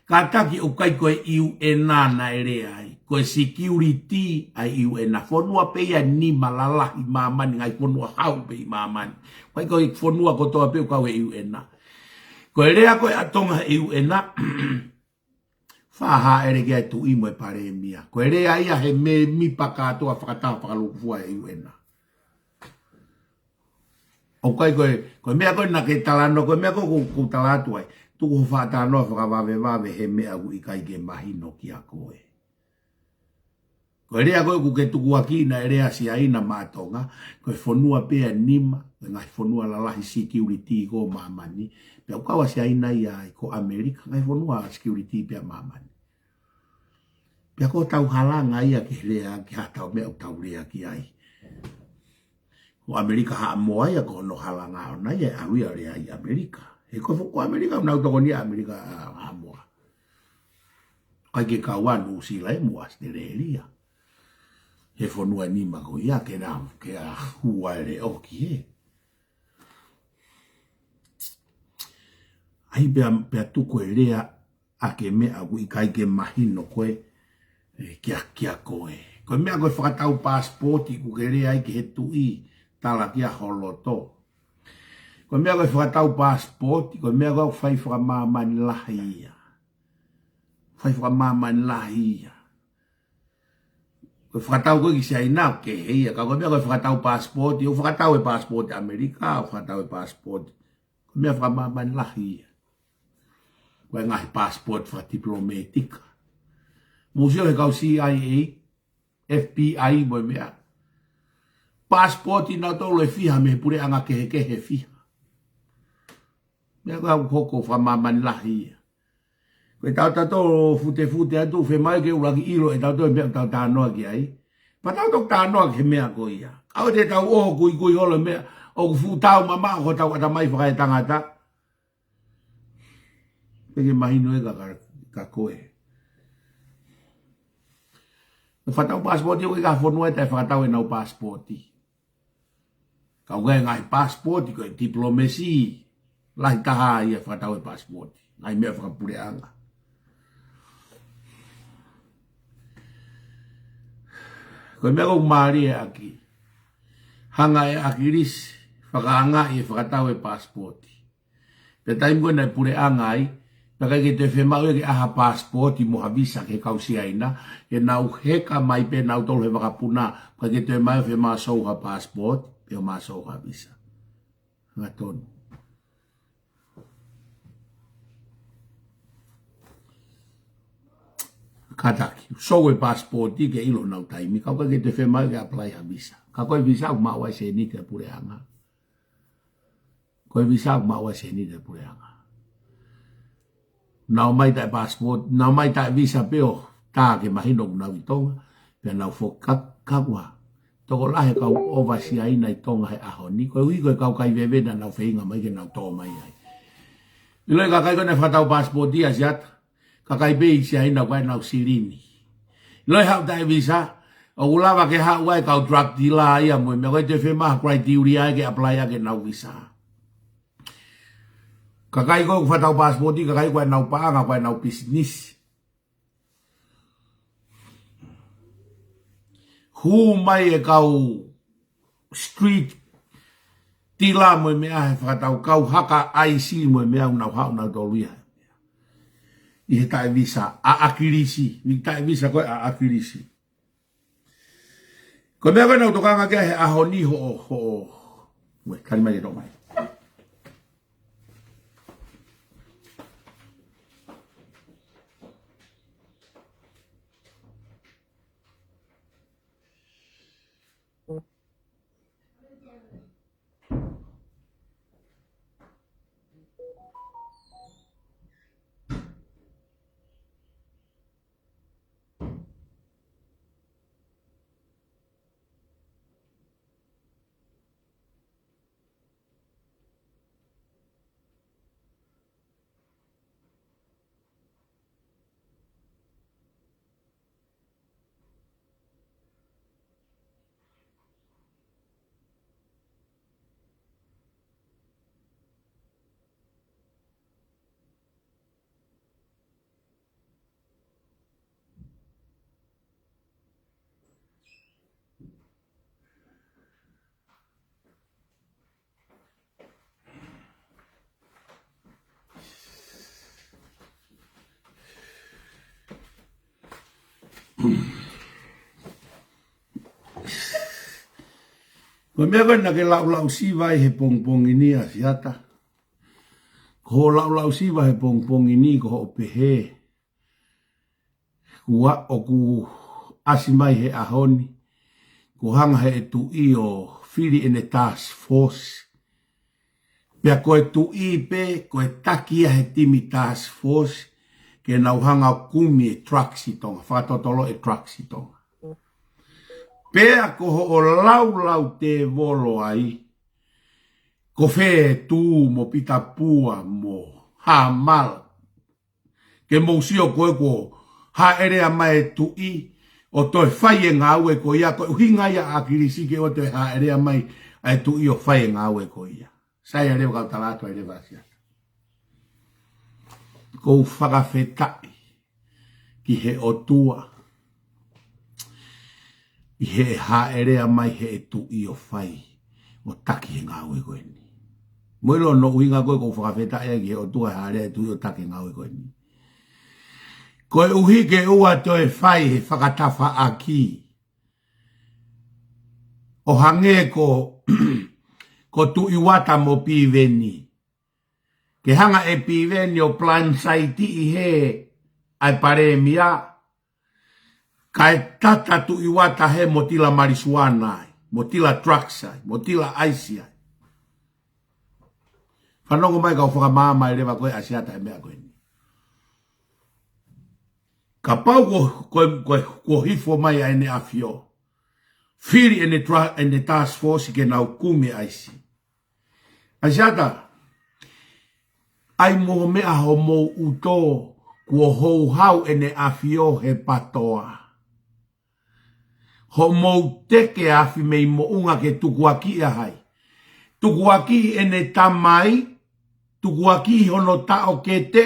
Kātaki ʻoku ʻikai ko e U N naʻe lea ai. Ko e security ʻa e U N. Fonua pē ia nima lalahi ʻi māmani, ngaahi fonua hau pē ʻi māmani. ʻOku ʻikai ko e fonua kotoa pē ʻoku kau he U N. Ko e lea ko ē ʻa Tonga he U N, fakahaʻele ki ai e tuʻi mo e palēmia. Ko e lea ia he mēmipa kātoa fakataha fakalūkufua he U N. ʻOku ʻikai ko e, ko e meʻa ko ē naʻa ke talanoa, ko e meʻa ko ē ʻoku, ʻoku ou tala atu ai. Tuku hoʻo fakatalanoa fakavavevave he meʻa ʻoku ʻikai ke mahino kia koe. Ko e lea ko ē ʻoku ke tukuakiʻi naʻe lea ʻa Siaina maʻa Tonga, ko e fonua pē ia nima, ko e ngaahi fonua lalahi security ko ē ʻo māmani, pea ʻoku kau ʻa Siaina ia ai, ko ʻAmelika, ngaahi fonua security pē ia ʻa māmani. Pea ko ʻetau halanga ia ke lea ki ha tau meʻa ʻoku tau lea ki ai. Ko ʻAmelika Haʻamoa ia ko hono halanga ʻoʻona ia ʻe ʻalu ia ʻo lea ʻi ʻAmelika. He ko e foʻi ko ʻAmelika, nau tokoni ʻa ʻAmelika Haʻamoa. ʻIkai ke kau ʻa Nuʻusila ia mo ʻAositelēlia. He fonua nima ko ia ke na, ke ʻa hua e leʻo ki he. ʻAi pea, pea tuku e lea ʻaki e meʻa ʻoku ʻikai ke mahino ko ē, ē, kia, kia koe. Ko e meʻa ko e fakatau pasipoti ʻoku ke lea ai ki he tuʻi tala ki ai ho loto. Ko e meʻa ko e fakatau pasipoti, ko e meʻa ko ē ʻoku fai fakamāmani lahi ia. Fai fakamāmani lahi ia. Ko e fakatau ko ē ki Siaina ʻoku kehe ia, ka ko e meʻa ko e fakatau pasipoti, ʻoku fakatau e pasipoti ʻAmelika, ʻoku fakatau e pasipoti. Ko e meʻa fakamāmani lahi ia. Ko e ngaahi passport fakatipilōmētika. Mou sio he kau C I A, F B I mo e meʻa. Passport ʻi nautolu ʻe fiha mei he puleʻanga kehekehe ʻe fiha. Meʻa ko ē ʻoku hoko fakamāmani lahi ia. Ko e tau tautolu futefute atu, fiemaʻu ke ʻuluaki ʻilo ʻe tautolu e meʻa ʻoku tau talanoa ki ai. Pea tau toki talanoa ki he meʻa ko ia. ʻAua te tau ō ʻo kuikui holo e meʻa, ʻoku fuʻu taumamaʻo hotau ʻatamai fakaetangata. Pea ke mahino ē ka, ka, ka koe. Ko e fakatau pasipoti ʻoku ʻikai ha fonua ʻe taʻe fakatau ʻenau pasipoti. Ka ʻoku ʻi ai e ngaahi pasipoti ko e tipilōmesi, lahi taha ia fakatau e pasipoti. Ngaahi meʻa fakapuleʻanga. Ko e meʻa ʻoku mālie ʻaki, hanga ʻe ʻAkilisi fakaangaʻi e fakatau e paasipooti. Pea taimi ko ē naʻe puleʻanga ai, pea ʻikai ke toe fiemaʻu ia ke ʻai ha paasipooti mo ha visa ki he kau Siaina, ke nau heka mai pē nautolu he vakapuna, pea ʻikai ke toe ʻomai ʻo fiemaʻu ʻo sō ha paasipooti, pe ʻomai ʻo sō ha visa. Hangatonu. Kātaki, sō e paasipooti ke ʻilo honau taimi, ka ʻoku ʻikai ke toe fiemaʻu ke apply ha visa. Ka ko e visa ʻoku maʻu ai e sēniti ʻa e puleʻanga. Ko e visa ʻoku maʻu ai e sēniti ʻa e puleʻanga. Nau ʻomai taʻe paasipooti, nau ʻomai taʻe visa pē ʻo tā ke mahino ʻoku nau ʻi Tonga, pea nau foki. Ka, ka kuo tokolahi e kau ʻova Siaina ʻi Tonga he ʻaho ni, koeʻuhi ko e kau kai veve naʻa nau feinga mai ke nau tō mai ai. ʻIlo e kakai ko ē naʻe fakatau paasipooti ʻa Siata, kakai pē ʻi Siaina ko ē naʻa nau silini. ʻIlo e haʻu taʻe visa, ʻoku lava ke haʻu ai e kau drug dealer ia mo e meʻa, ʻikai toe fiemaʻu ha criteria ia ke apply ai ke nau visa. Kakai ko ē ʻoku fakatau paasipooti, kakai ko ē naʻa nau paʻanga, ko ē naʻa nau pisinisi. Hū mai e kau street dealer mo e meʻa he fakatau, kau haka ʻaisi mo e meʻa, ʻoku nau haʻu nautolu ia ʻi he taʻe visa ʻa ʻAkilisi, ʻi he taʻe visa ko ē ʻa ʻAkilisi. Ko e meʻa ko ē naʻa ku tokanga ki ai he ʻaho ni, hoʻo, hoʻo, ue, kali mai e tō mai. Ko e meʻa ko ē naʻa ke laulausiva ai he pongipongi ni ʻa Siata. Ko hoʻo laulausiva he pongipongi ni ko hoʻo pehē, kuo ʻoku ʻasi mai he ʻaho ni, kuo hanga ʻe he tuʻi ʻo fili ʻene task force. Pea ko e tuʻi pē, ko e taki ia he timi task force, ke nau hanga ʻo kumi e drugs ʻi Tonga, fakatotolo e drugs ʻi Tonga. Pea ko hoʻo laulau tēvolo ai, ko Fetū mo Pitapua mo Hamala. Ke mou sio ko ē kuo hāʻele mai e tuʻi ʻo toe fai e ngāue ko ia, ko e ʻuhinga ia ʻa ʻAkilisi ke ʻoua toe hāʻele mai ʻa e tuʻi ʻo fai e ngāue ko ia. Sai ʻa e leva kau tala atu ʻa e leva ʻa Siata. ʻOku ou fakafetaʻi ki he ʻOtua, ʻi he hāʻele mai ʻe he tuʻi ʻo fai, ʻo taki he ngāue ko eni. Mo e ʻilo hono ʻuhinga ko ē ʻoku ou fakafetaʻi ai ki he ʻOtua hāʻele e tuʻi ʻo taki he ngāue ko eni. Koeʻuhi ke ʻoua toe fai he fakatafaʻaki. ʻO hangē ko, ko Tuʻi Uata mo Piveni. Ke hanga ʻe Piveni ʻo blindside ʻi he ʻa e palēmia, kae tata Tuʻi Uata he mo tila malisuana ai, mo tila drugs ai, mo tila ʻaisi ai. Fanongo mai kau fakamaama e leva ko ē ʻa Siata e meʻa ko eni. Kapau ko, ko, ko, kuo hifo mai ʻa ʻene ʻafio, fili ʻene tra-, ʻene task force ke nau kumi ʻaisi. ʻAi Siata, ʻai mo meʻa homou ʻuto, kuo houhau ʻene ʻafio he patoa. Hoʻomou teke afi mei moʻunga ke tukuakiʻi ʻa hai. Tukuakiʻi ʻene tamai, tukuakiʻi hono taʻokete,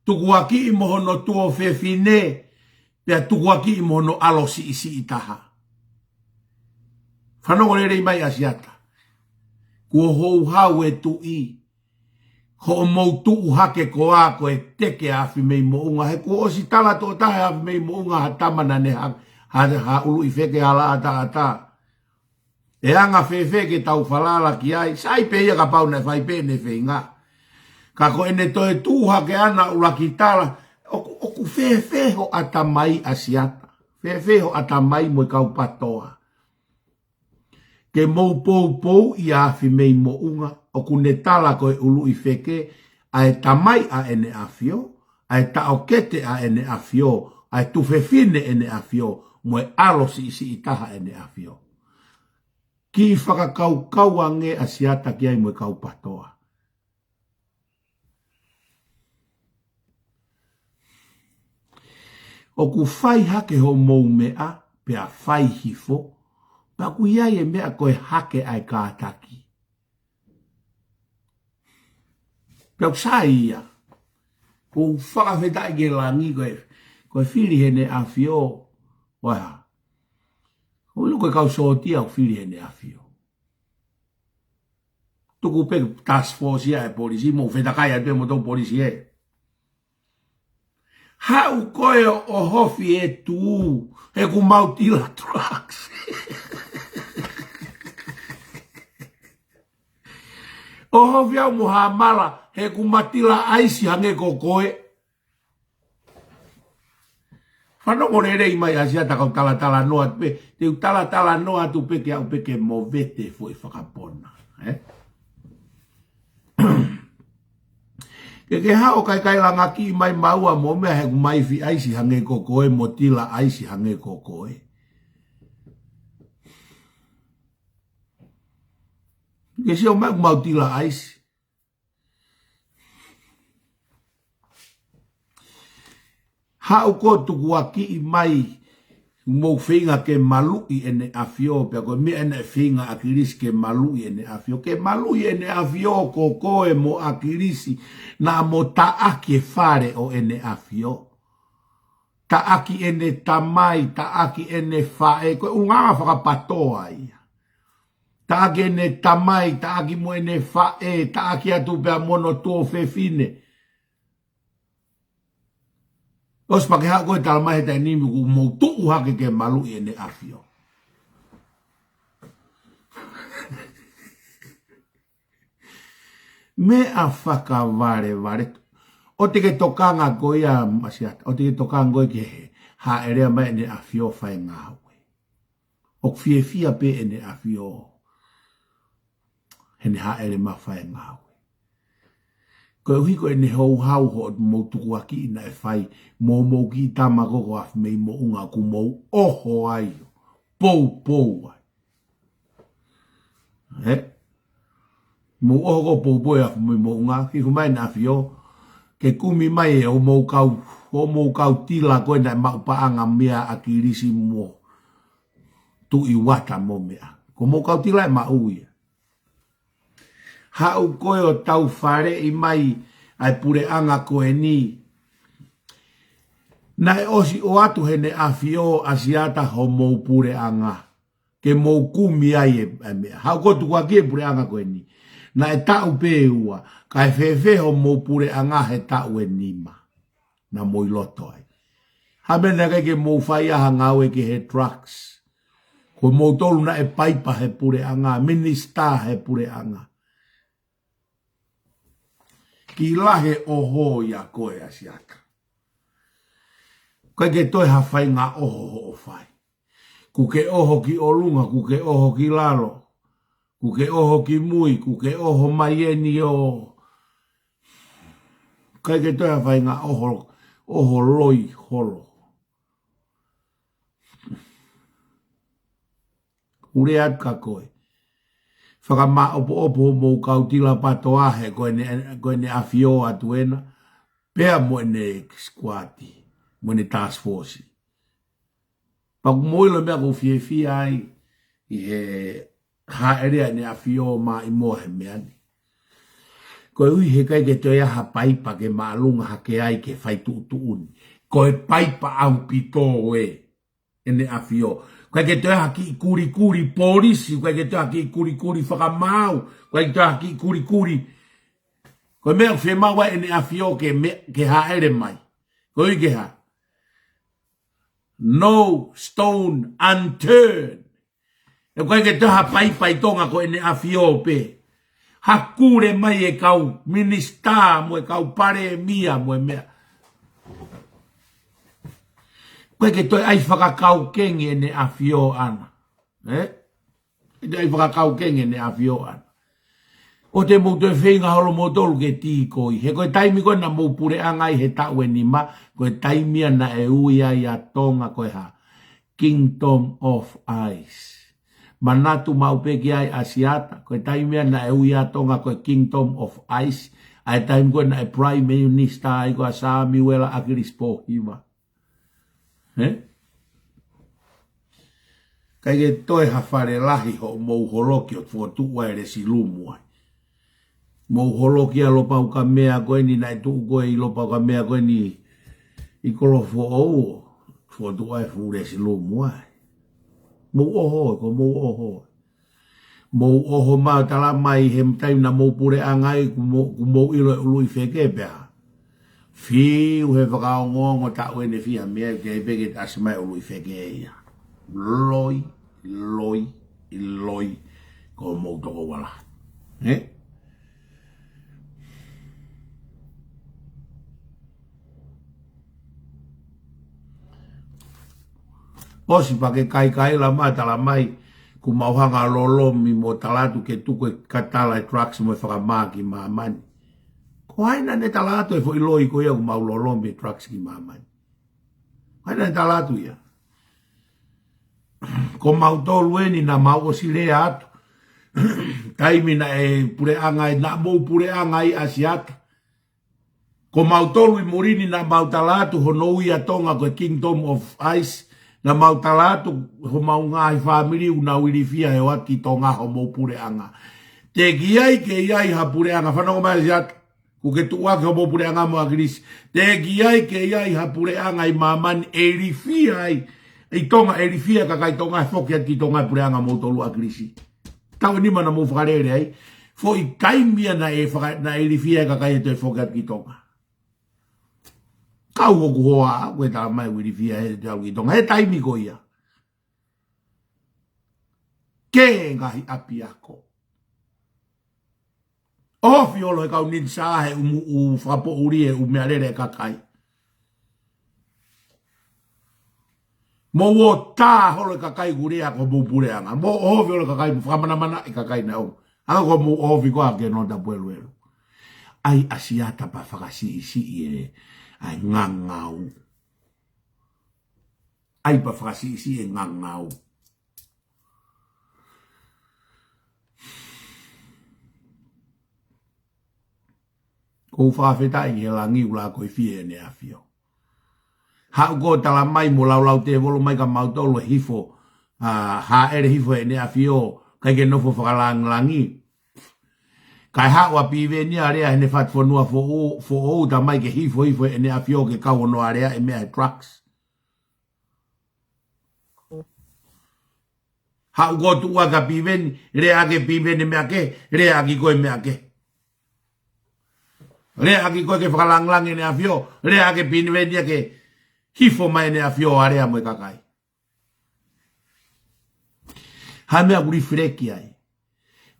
tukuakiʻi mo hono tuofefine, pea tukuakiʻi mo hono ʻalo siʻisiʻi taha. Fanongo lelei mai ʻAsiata. Kuo houhau e tuʻi. Hoʻomou tuʻu hake ko ā ko e teke ʻa Afimeimoʻunga. He kuo ʻosi tala tokotaha ʻe Afimeimoʻunga ha tama naʻa ne ha, ha, ha ʻuluʻi feke hala ʻataʻatā. ʻE anga fēfē ke tau falala ki ai, sai pē ia kapau naʻe fai pē ʻene feinga. Ka ko ʻene toe tuʻu hake ʻana ʻuluaki tala, ʻoku, ʻoku fēfē ho ʻatamai ʻAsiata. Fēfē ho ʻatamai mo e kau PATOA. Ke mou poupouʻi ʻa Afimeimoʻunga, ʻoku ne tala ko e ʻuluʻi feke, ʻa e tamai ʻa ʻEne ʻAfio, ʻa e taʻokete ʻa ʻEne ʻAfio, ʻa e tuofefine ʻEne ʻAfio, mo e ʻalo siʻisiʻi taha ʻEne ʻAfio. Kiʻi fakakaukau ange ʻAsiata ki ai mo e kau PATOA. ʻOku fai hake hoʻomou meʻa, pea fai hifo, pea ʻoku ʻi ai e meʻa ko e hake ʻa e kātaki. Pea ʻoku sai ia, ʻoku fakafetaʻi ki he langi ko e, ko e fili ʻEne ʻAfio, ʻo e hā. ʻOku ʻilo ko e kau sōtia ʻoku fili ʻEne ʻAfio. Tuku pē task force ia ʻa e polisi, mou fetakai atu pē mo e tau polisi ē. Haʻu koe ʻo ʻohofi e tuʻu, he ʻoku mau tila drugs. ʻOhofi au mo Hamala, he ʻoku ma tila ʻaisi hangē ko koe. Fanongo lelei mai ʻAsiata, kau talatalanoa atu pē, te u talatalanoa atu pē ke aʻu pē ke movete foʻi fakapona, ē? Ke ke haʻu ʻo kaikailanga kiʻi mai maua mo meʻa he ʻoku ma ifi ʻaisi hangē ko koe mo tila ʻaisi hangē ko koe. Ke sio mai ʻoku mau tila ʻaisi. Haʻu koe tukuakiʻi mai, mou feinga ke maluʻi ʻEne ʻAfio, pea ko e meʻa ʻena ʻe feinga ʻAkilisi ke maluʻi ʻEne ʻAfio. Ke maluʻi ʻEne ʻAfio ko koe mo ʻAkilisi, naʻa mo taʻaki e fale ʻo ʻEne ʻAfio. Taʻaki ʻene tamai, taʻaki ʻene faʻē, ko e ʻulungaanga fakapatoa ia. Taʻaki ʻene tamai, taʻaki mo ʻene faʻē, taʻaki atu pea mo hono tuofefine. ʻOsi pea ke haʻu koe ʻo tala mai he taimi ni kuo mou tuʻu hake ke maluʻi ʻEne ʻAfio. Meʻa fakavalevale. ʻOua te ke tokanga koe ia ʻAsiata, ʻoua te ke tokanga koe ki he hāʻele mai ʻEne ʻAfio ʻo fai e ngāue. ʻOku fiefia pē ʻEne ʻAfio heʻene hāʻele mai ʻo fai e ngāue. Koeʻuhi ko ʻene houhau hoʻomou tukuakiʻi naʻe fai mo homou kiʻi tama ko ē ko Afimeimoʻunga kuo mou ʻoho ai ʻo poupou ai. Ē? Mou ʻoho ko ē ʻo poupou ʻa Afimeimoʻunga, hifo mai ʻEne ʻAfio, ke kumi mai ē hoʻomou kau, hoʻomou kau tila ko ē naʻe maʻu paʻanga mei a ʻAkilisi mo Tuʻi Uata mo meʻa. Ko homou kau tila ʻe maʻu ia. Haʻu koe ʻo tau faleʻi mai ʻa e puleʻanga ko eni. Naʻe ʻosi ʻoatu heʻene ʻAfio ʻAsiata homou puleʻanga ke mou kumi ai e, e meʻa. Haʻu koe ʻo tukuakiʻi e puleʻanga ko eni. Naʻe taʻu pē ʻe ua, kae fēfē homou puleʻanga he taʻu ʻe nima. Naʻa mou ʻi loto ai. Ha meʻa naʻe ʻikai ke mou fai ai ha ngāue ki he drugs. Ko moutolu naʻe paipa he puleʻanga, minisitā he puleʻanga. Kiʻi lahi e ʻoho ia ko ē ʻAsiata. ʻIkai ke toe ha faʻahinga ʻoho hoʻo fai. Kuo ke ʻoho ki ʻolunga, kuo ke ʻoho ki lalo. Kuo ke ʻoho ki mui, kuo ke ʻoho mai eni ʻo. ʻIkai ke toe ha faʻahinga ʻoho, ʻoho loi holo. Ule atu kia koe. Fakamāʻopoʻopo homou kau tila PATOA he ko ʻEne, ko ʻEne ʻAfio atu ena. Pea mo ʻene sikuati, mo ʻene task force. Pea ʻoku mou ʻilo e meʻa ʻoku ou fiefia ai ʻi he hāʻele ʻa ʻEne ʻAfio mai mo he meʻa ni. Koeʻuhi he ʻikai ke toe ʻi ai ha paipa ke māʻolunga hake ai ke fai tuʻutuʻuni. Ko e paipa ʻaupito ē ʻEne ʻAfio. ʻIkai ke toe ha kiʻi kulikuli polisi, ʻikai ke toe ha kiʻi kulikuli fakamaau, ʻikai ke toe ha kiʻi kulikuli. Ko e meʻa ʻoku fiemaʻu ai ʻEne ʻAfio ke me-, ke hāʻele mai. Ko e ʻuhi ke hā. No stone unturned. ʻE ʻikai ke toe ha paipa ʻi Tonga ko ʻEne ʻAfio pē. Hakule mai e kau minisitā mo e kau palēmia mo e meʻa. ʻIkai ke toe ʻai fakakaukengi ʻEne ʻAfio ʻaʻana. ʻE? ʻIkai toe ʻai fakakaukengi ʻEne ʻAfio ʻaʻana. ʻOua te mou toe feinga holo moutolu ke tīkoi. He ko e taimi ko ē naʻa mou puleʻanga ai he taʻu ʻe nima, ko e taimi ia naʻe ui ai ʻa Tonga ko e hā. Kingdom of Ice. Manatu maʻu pē ki ai ʻAsiata, ko e taimi ia naʻe ui ʻa Tonga ko e Kingdom of Ice, ʻa e taimi ko ē naʻe Prime Minister ai ko ʻa Samiuela ʻAkilisi Pōhiva. Ē? ʻIkai ke toe ha fale lahi hoʻomou holoki ʻo fokotuʻu ai e lesilumu ai. Mou holoki ʻa Lopaukamea ko eni naʻe tuʻu ko ē ʻi Lopaukamea ko eni ʻi Kolofoʻou ʻo fokotuʻu ai e fuʻu lesilumu ai. Mou ʻoho, ko mou ʻoho. Mou ʻoho mai ʻo tala mai he taimi naʻa mou puleʻanga ai kuo mou, kuo mou ʻilo e ʻuluʻi feke pea. Fiu he fakaongoongo taʻu ʻeni fiha mei ai ke peke tasi mai ʻuluʻi feke ia. Loi, loi, loi, ko mou toko ua lahi. Ē? ʻOsi pea ke kaikaila mai tala mai, kuo mau hanga lolomi mo tala atu ke tuku e katala e drugs mo e fakamā ki māmani. Ko hai naʻa ne tala atu e foʻi loi ko ia kuo mau lolomi e drugs ki māmani? Ko hai naʻa ne tala atu ia? Ko mautolu eni naʻa mau ʻosi lea atu. Taimi naʻe puleʻanga ai, naʻa mou puleʻanga ai ʻAsiata. Ko mautolu ʻi muli ni naʻa mau tala atu hono ui ʻa Tonga ko e Kingdom of Ice. Naʻa mau tala atu homau ngaahi fāmili ʻoku nau ilifia he ō atu ki Tonga homou puleʻanga. Teʻeki ai ke ʻi ai ha puleʻanga, fanongo mai ʻAsiata. Kuo ke tuʻuaki homou puleʻanga mo ʻAkilisi. Teʻeki ai ke ʻi ai ha puleʻanga ʻi māmani ʻe ilifia ai. ʻI Tonga ʻe ilifia e kakai Tonga ʻe foki atu ki Tonga e puleʻanga moutolu ʻAkilisi. Taʻu ʻe nima naʻa mou fakalele ai. Foʻi taimi ia naʻe faka-, naʻe ilifia e kakai ʻe toe foki atu ki Tonga. Kau hoku hoa, ko e tala mai ʻoku ilifia ʻe toe aʻu ki Tonga. He taimi ko ia. Ke ngaahi ʻapiako. ʻOhofi holo he kau ninisa he ʻū mu-, ʻū fakapoʻuli e ʻū meʻalele e kakai. Mou ō tā holo e kakai kuo lea ko mou puleʻanga. Mou ʻohofi holo e kakai, mou fakamanamanaʻi e kakai naʻe ō. ʻA ko mou ʻohofi ko ā ke nota pueluelu. ʻAi ʻAsiata pea fakasiʻisiʻi e, ʻa e ngangau. ʻAi pea fakasiʻisiʻi e ngangau. ʻOku ou fakafetaʻi ki he langi ʻoku lakoifie ʻEne ʻAfio. Haʻu ko ē tala mai mo laulau tēvolo mai kia mautolu e hifo, ʻa, hāʻele hifo ʻEne ʻAfio, ʻikai ke nofo fakalāngilangi. Kae haʻu ʻa Piveni ʻo lea heʻene fatu fonua foʻou, foʻou, tala mai ke hifo hifo ʻEne ʻAfio ke kau hono aleaʻi e meʻa he drugs. Haʻu ko ē tuʻuaki ʻa Piveni, leaʻaki ʻe Piveni e meʻa kehe, leaʻaki koe e meʻa kehe. Leaʻaki koe ke fakalāngilangi ʻEne ʻAfio, leaʻaki ʻe Piveni ia ke hifo mai ʻEne ʻAfio ʻo alea mo e kakai. Hā e meʻa ʻoku reflect ai?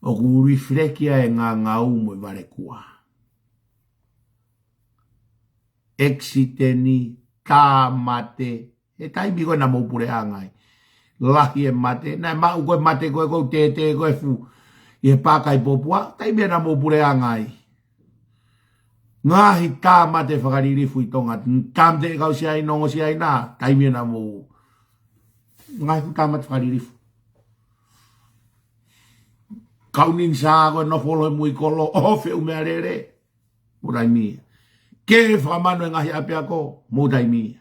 ʻOku reflect ai e ngangau mo e valekuā. ʻEkisiteni, tāmate, he taimi ko ē naʻa mou puleʻanga ai. Lahi e mate, naʻe maʻu ko ē mate ko ē ʻoku tētē ko ē fu. ʻI he pākai pōpua, taimi ia naʻa mou puleʻanga ai. Ngaahi tāmate fakalilifu ʻi Tonga, tāmate e kau Siaina, ongo Siaina, taimi ia naʻa mou. Ngaahi fuʻu tāmate fakalilifu. Kau ninisa ko ē nofo holo he mui kolo, ʻohofi e ʻū meʻalele. Mou taimi ia. Ke fakamanu e ngaahi ʻapiako, mou taimi ia.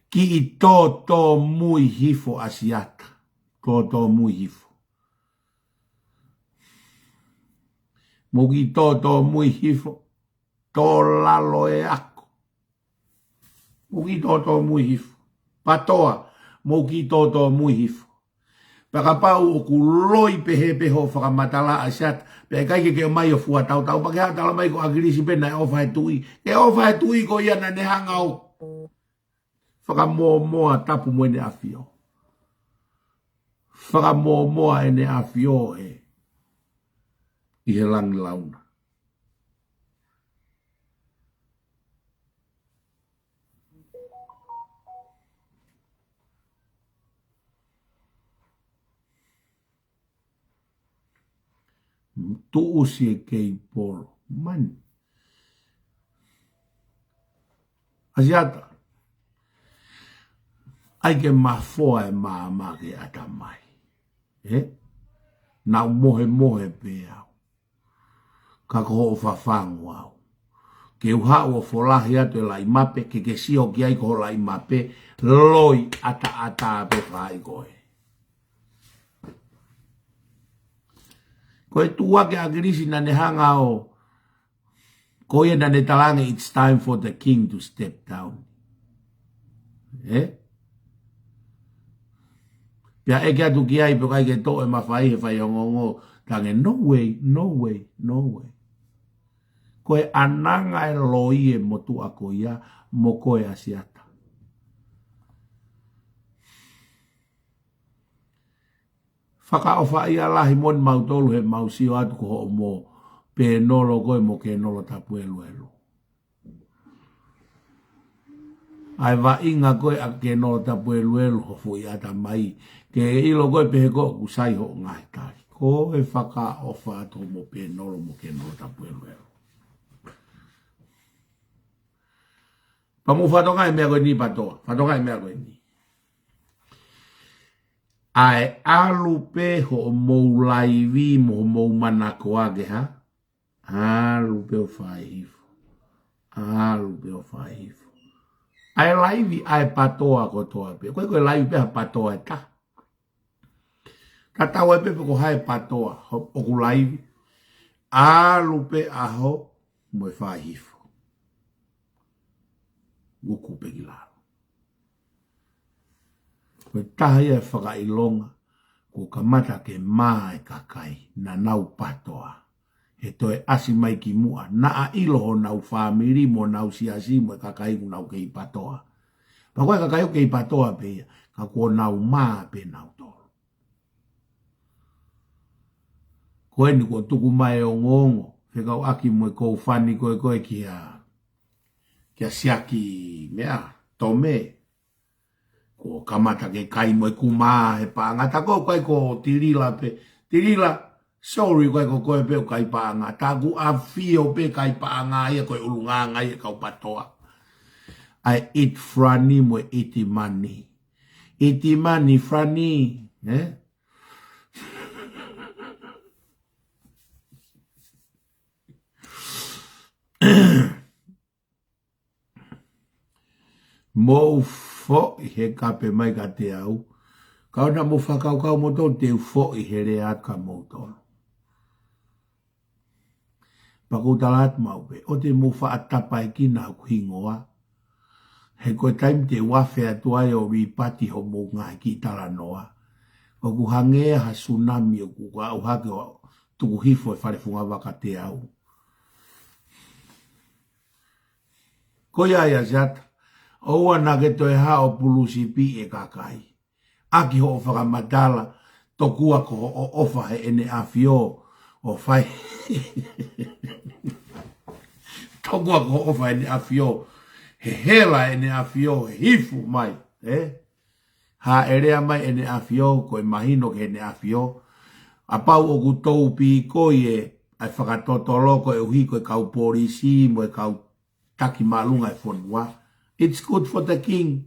Kiʻi tōtōmui hifo ʻAsiata. Tōtōmui hifo. Mou kiʻi tōtōmui hifo. Tō lalo e ako. Mou kiʻi tōtōmui hifo. Patoa. mou kiʻi tōtōmui hifo. Pea kapau ʻoku loi pehē pē hoʻo fakamatala ʻAsiata, pea ʻikai ke ke ʻomai ʻo fuatautau, pea ke haʻu ʻo tala mai ko ʻAkilisi pē naʻe ʻofa he tuʻi. Ke ʻofa he tuʻi ko ia naʻa ne hanga ʻo fakamōmoa tapu mo ʻEne ʻAfio. Fakamōmoa ʻEne ʻAfio he ʻi he langi launa. Tuʻusi e kei polo. Man. ʻAsiata. ʻAi ke mafoa e maama ke ʻatamai. Ē? Naʻu mohemohe pē au. Ka ko hoʻo fafangu au. Ke u haʻu ʻo folahi atu e laʻi mape, ke ke sio ki ai ko ho laʻi mape, loi ʻataʻatā pē fai koe. Ko e tuʻu hake ʻa ʻAkilisi naʻa ne hanga ʻo, ko ia naʻa ne tala ange, "It's time for the king to step down." Ē? Pea ʻeke atu ki ai pe ʻoku ʻikai ke toʻo e mafai he faiongoongo, tala ange, "No way, no way, no way." Ko e ʻananga e loi e motuʻa ko ia, mo koe ʻAsiata. Fakaʻofaʻia lahi moʻoni mautolu he mau sio atu ko hoʻomo pēnolo koe mo Kenolo Tapueluelu. ʻAi vaʻinga koe ʻa Kenolo Tapueluelu ho fuʻi ʻatamai. Ke ʻilo koe pehē ko ʻoku sai hoʻo ngaahi tali. Ko e fakaʻofa atu mo pēnolo mo Kenolo Tapueluelu. Pea mou fatonga e meʻa ko eni patoa. Fatonga e meʻa ko eni. ʻAi ʻalu pē hoʻomou laivi mo hoʻomou manakoa ke hā? ʻAlu pē ʻo fai hifo. ʻAlu pē ʻo fai hifo. ʻAi laivi, ʻai patoa kotoa pē. Ko e, ko e laivi pē ha patoa ʻe taha. Tatau ai pē pe ko hai patoa, ho-, ʻoku laivi. ʻAlu pē ʻaho, mo e fai hifo. Uku pē ki lalo. Ko e taha ia e fakaʻilonga, kuo kamata ke mā e kakai, naʻa nau patoa. He toe ʻasi mai ki muʻa, naʻa ʻilo honau fāmili mo nau siasi mo e kakai ʻoku nau kei patoa. Pea ko e kakai ʻoku kei patoa pē ia, ka kuo nau mā pē nautolu. Ko eni kuo tuku mai e ongoongo, fekauʻaki mo e GoFundMe ko ē ko ē kia, kia Siaki meʻa, Tome. Kuo kamata ke kai mo e kumā he paʻanga, tā ko ē ʻikai ko Tilila pē. Tilila, sorry, ʻikai ko koe pē ʻoku kai paʻanga. Tā ko ʻAfio pē kai paʻanga ia, ko e ʻulungaanga ia kau patoa. ʻAi ʻIti Frani mo e ʻIti Mani. ʻIti Mani Frani, ē? Mou foʻi he kape mai kiate au. Ka ʻoua naʻa mou fakakaukau moutolu te u foʻi he lea atu kia moutolu. Pea ʻoku ou tala atu maʻu pē, ʻoua te mou faʻa tapaekina hoku hingoa. He ko e taimi te u afe atu ai ʻo lipati hoʻomou ngaahi kiʻi talanoa, ʻoku hangē ha sunami ʻoku aʻu hake ʻo tuku hifo e fale fungavaka kiate au. Ko ia ia Siata, ʻoua naʻa ke toe haʻu ʻo pulusipi e kakai. ʻAki hoʻo fakamatala, tokua ko hoʻo ʻofa he ʻEne ʻAfio, ʻo fai. Tokua ko hoʻo ʻofa he ʻEne ʻAfio, he hela ʻEne ʻAfio, he hifo mai, ē? Hāʻelea mai ʻEne ʻAfio, ko e mahino ki he ʻEne ʻAfio. Kapau ʻoku tou pīkoi e, ʻai fakatotolo koeʻuhi ko e kau polisi, mo e kau taki māʻolunga e fonua. It's good for the king.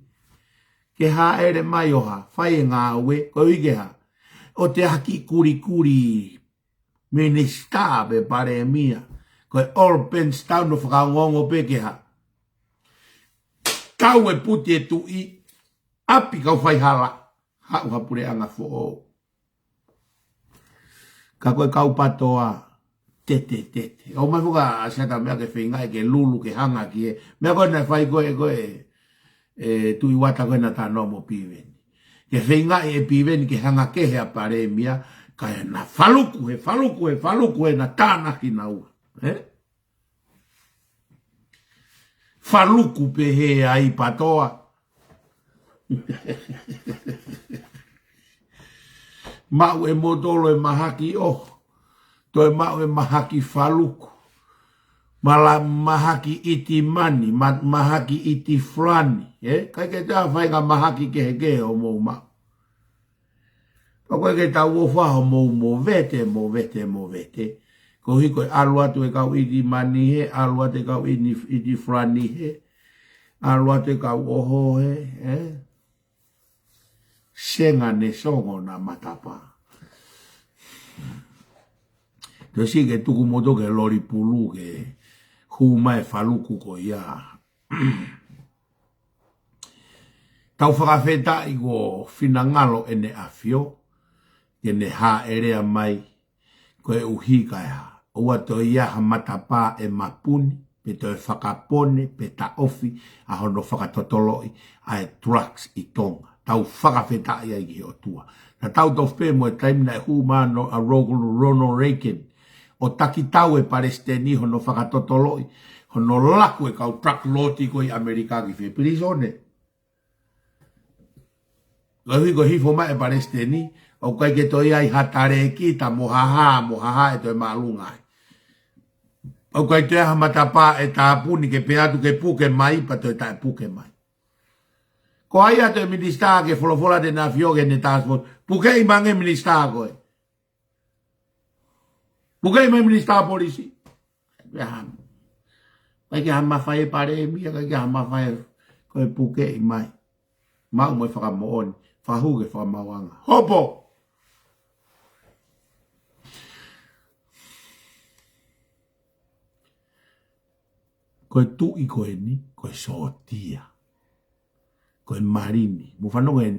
Ke hāʻele mai ʻo hā, fai e ngāue, koeʻuhi ke hā. ʻOua te haki kulikuli minisitā pe palēmia. Ko e Old Penstown ʻo fakaongoongo pē ke hā. Kau e puti e tuʻi, ʻapi kau faihala, haʻu ha puleʻanga foʻou. Ka ko e kau patoa, tete, tete. ʻOmai foki ʻa Siata meʻa ke feinga ʻe ke lulu ke hanga ki he. Meʻa ko ē naʻe fai ko ē, ko ē, ē, Tuʻi Uata ko ē naʻa tau noa mo Piveni. Ke feingaʻi ʻe Piveni ke hanga kehe ʻa Palēmia, kae na faluku he, faluku he, faluku he na tānaki naua. Ē? Faluku pehē ai PATOA. Maʻu ʻe moutolu e mahaki ʻoho. Toe maʻu e mahaki faluku. Mala mahaki ʻiti mani, ma-, mahaki ʻiti fulani. Ē? ʻIkai ke toe ʻi ai ha faʻahinga mahaki kehekehe ʻoku mou maʻu. Pea ʻoku ʻikai ke tau ʻofa hoʻomou movete, movete, movete. Koeʻuhi ko e ʻalu atu e kau ʻiti mani hē, ʻalu atu e kau ʻiti, ʻiti fulani hē, ʻalu atu e kau ʻoho hē, ē? Senga ne songo na matapā. Toe siʻi ke tuku moutolu ki he loli pulu ke hū mai e faluku ko ia. Tau fakafetaʻi ko Finangalo ʻEne ʻAfio, ke ne hāʻelea mai koeʻuhi kae hā. ʻOua toe ʻi ai ha matapā ʻe mapuni, pe toe fakapone, pe taʻofi, ʻa hono fakatotoloʻi ʻa e drugs ʻi Tonga. Tau fakafetaʻi ai ki he ʻOtua. Naʻa tau tofu pē mo e taimi naʻe hū mai ai ʻa Ro-, Ronald Reagan, ʻo taki tau e palesiteni hono fakatotoloʻi, hono laku e kau drug lord ko ē ʻi ʻAmelika ki fē, pilīsone. Koeʻuhi ko e hifo mai e palesiteni, ʻoku ʻikai ke toe ʻi ai ha talēkita mo ha hā, mo ha hā ʻe toe māʻolunga ai. ʻOku ʻikai toe ʻi ai ha matapā ʻe tāpuni ke pehē atu ke puke mai, pea toe taʻepuke mai. Ko hai ʻa e minisitā ke folofola ʻEne ʻAfio ki heʻene task force, pukeʻi mai ange minisitā ko ē. Pukeʻi mai minisitā polisi. ʻIkai ha, ʻikai ke ha mafai e palēmia, ʻikai ke ha mafai ko e pukeʻi mai. Maʻu mo e fakamoʻoni, fakahū ki he fakamaauʻanga. Hopo! Ko e tuʻi ko eni, ko e sōtia. Ko e malini. Mou fanongo he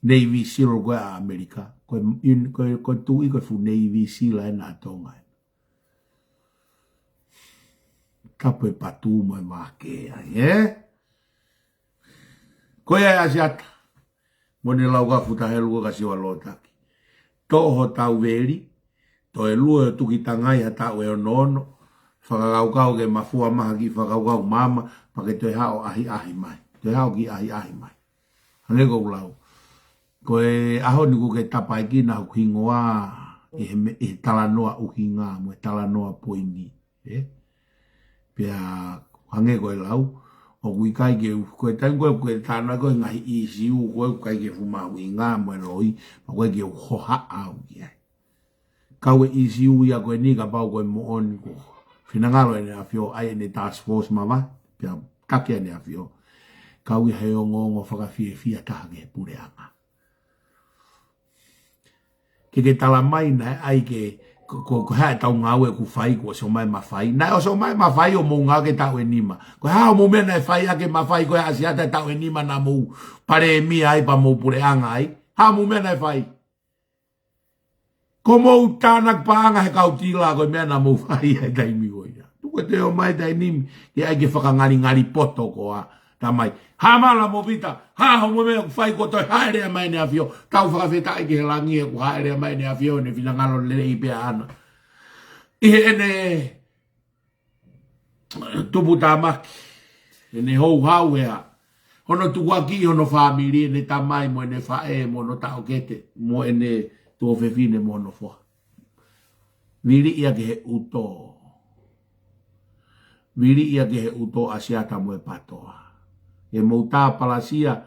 Navy SEAL ko ē ʻa ʻAmelika. Ko e, in, ko e, ko e tuʻi ko e fuʻu Navy SEAL ʻena ʻa Tonga ē. Kapo e patu mo e vake ai, ē? Ko ia ʻa ʻAsiata. Mo ʻene lau ka futa he lua ka siwa lotaki. Toʻo hotau veli, toe lue ʻo tuki tangai ha taʻu ʻe ono ono, fakakaukau ke mafua maha ki fakakaukau mama, pea ke toe haʻu ʻahiʻahi mai. Toe haʻu ki ʻahiʻahi mai. Hangē ko ʻeku lau. Ko e ʻaho ni ʻoku ke tapaʻekina hoku hingoa ʻi he me-, ʻi he talanoa ʻuhinga, mo e talanoa poini. Ē? Pea hangē ko e lau, ʻoku ʻikai ke u-, ko e taimi ko ē ʻoku ke talanoa ko e ngaahi ʻīsiu, ko ē ʻoku ʻikai ke fuʻu mahuʻinga mo e loi, pea ʻoku ʻikai ke u hohaʻa au ki ai. Kau e ʻīsiu ia ko eni kapau ko e moʻoni ko Finangalo ʻEne ʻAfio ʻai ʻene task force mavahe, pea taki ʻEne ʻAfio. Kau ia he ongoongo fakafiefia taha ki he puleʻanga. Ke ke tala mai naʻe ʻai ke, ko, ko, ko e hā ʻetau ngāue ʻoku fai kuo ʻosi ʻomai mafai. Naʻe ʻosi ʻomai mafai ʻo mou ngāue ki he taʻu ʻe nima. Ko e hā hoʻomou meʻa naʻe fai ʻaki e mafai ko ē ʻa ʻAsiata he taʻu ʻe nima naʻa mou palēmia ai pea mou puleʻanga ai. Hā hoʻomou meʻa naʻe fai. Ko hoʻomou tānaki paʻanga he kau tila ko e meʻa naʻa mou fai he taimi ko ia. Tuku e toe ō mai taimi ni, ke ʻai ke fakangalingali poto koā, tamai. Hā mala mo Pita, hā hoʻomou meʻa ʻoku fai kuo toe hāʻele mai ʻEne ʻAfio, tau fakafetaʻi ki he langi he kuo hāʻele mai ʻEne ʻAfio, ʻene finangalo lelei pē ʻaʻana. ʻI heʻene tuputāmaki, ʻene houhau ʻe hā. Hono tukuakiʻi hono fāmili, ʻene tamai mo ʻene faʻē mo hono taʻokete, mo ʻene tuofefine mo hono foha. Vili ia ki he ʻuto. Vili ia ki he ʻuto ʻa ʻAsiata mo e PATOA. ʻE mou tāpalasia,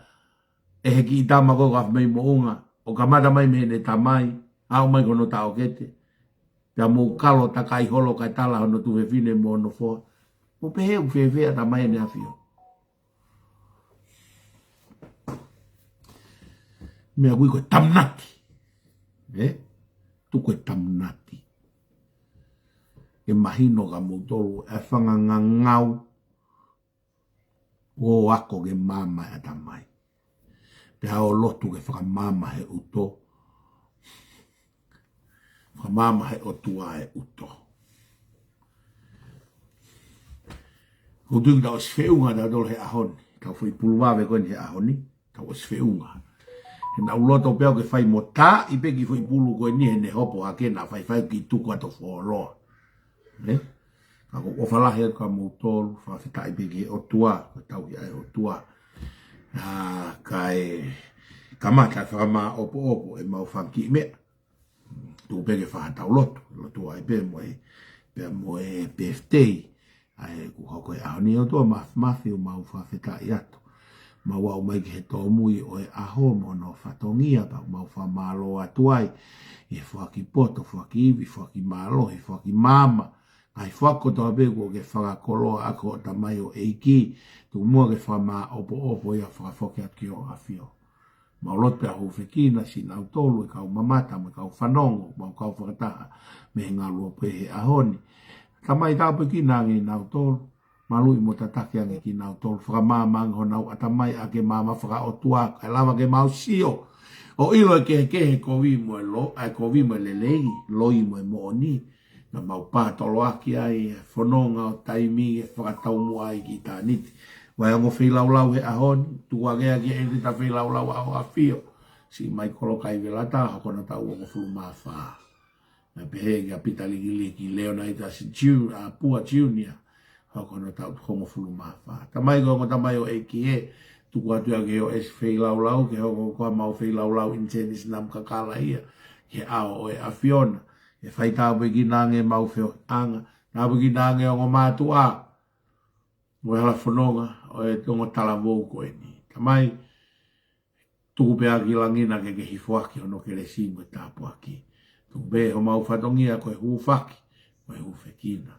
ʻe he kiʻi tama ko ē ʻoku ʻafe mei moʻunga, ʻo kamata mai mei heʻene tamai, aʻu mai ki hono taʻokete. Pea mou kalo takai holo kae tala hono tuofefine mo hono foha. Mou pehē ʻoku fēfē ʻa Tamai ʻEne ʻAfio. Meʻa ʻoku ui ko e tamunati. Ē? Tuku e tamunati. ʻE mahino kia moutolu, ʻa e fanga ngangau ʻo ako ke maama e ʻatamai. Pea ʻo lotu ke fakamaama he ʻuto. Fakamaama he ʻOtua e ʻuto. ʻOku ou tui kuo tau ʻosi feʻunga tautolu he ʻaho ni. Tau foʻi pulu vave ko eni he ʻaho ni. Tau ʻosi feʻunga. Naʻa ku loto pē au ke fai mo tā ʻi pē ki foʻi pulu ko eni he ne hopo hake naʻa faifai ki tuku ato foloa. Ne? Ka ko ʻofa lahi atu kia moutolu, fakafetaʻi pē ki he ʻOtua, ko e tauhi ʻa e ʻOtua. ʻA, kae kamata fakamāʻopoʻopo ʻemau fanga kiʻi meʻa. Tuku pē ke fai haʻatau lotu, lotu ai pē mo e, pea mo e birthday. ʻA ē kuo hoko he ʻaho ni ʻOtua mafimafi ʻoku mau fakafetaʻi atu. Mau aʻu mai ki he tōmui ʻo e ʻaho mo hono fatongia pea mau fakamālō atu ai. ʻI he foaki poto, foaki ivi, foaki mālohi, foaki maama. Ngaahi foaki kotoa pē kuo ke fakakoloa ʻaki hoʻo tamaioʻeiki. Tuku muʻa ke fakamāʻopoʻopo ia fakafoki atu ki hoʻo ʻafio. Mau lotu pea hūfekina siʻi nautolu e kau mamata mo e kau fanongo, mau kau fakataha mei he ngaluope he ʻaho ni. Tamai tāpuekina ange nautolu, maluʻi mo tataki ange kinautolu, fakamaama ange honau ʻatamai ʻaki e maama fakaʻotua, kae lava ke mau sio ʻo ʻilo e kehekehe kovi mo e lo, ʻa e kovi mo e lelei, loi mo e moʻoni, naʻa mau pātoloaki ai e fononga ʻo taimi e fakataumuʻa ai ki ʻitāniti. Vahe ongo feilaulau he ʻaho ni, tuku ange ia ki he ʻEletā Feilaulau ʻa hoʻo ʻafio, siʻi Maikolo Kaivelata, hoko hono taʻu hongofulu mā fā. Naʻe pehē kia Pita Likiliki, Leonatus Ju, ʻa Pua Junior, hoko hono taʻu hongofulu mā fā. Tamai ko e ongo tamaioʻeiki ē, tuku atu ia ki he ʻOsi Feilaulau, ke hoko ko ʻemau feilaulau ʻinisēnisi namu kakala ia, ki he ʻao ʻo e ʻAfiona. ʻE fai tāpuekina ange ʻemau feohiʻanga, tāpuekina ange ongo mātuʻa, mo e hala fononga ʻo e ongo talavou ko eni. Tamai, tuku pē ʻa e langi naʻa ke ke hifoaki hono kelesi mo e tāpuaki. Tuku pē homau fatongia ko e hūfaki, mo e hūfekina.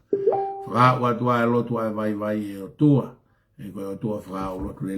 Fakaaʻu atu ʻa e lotu ʻa e vaivai ʻe ʻOtua, ʻe ko e ʻOtua fakaaʻu lotu lelei.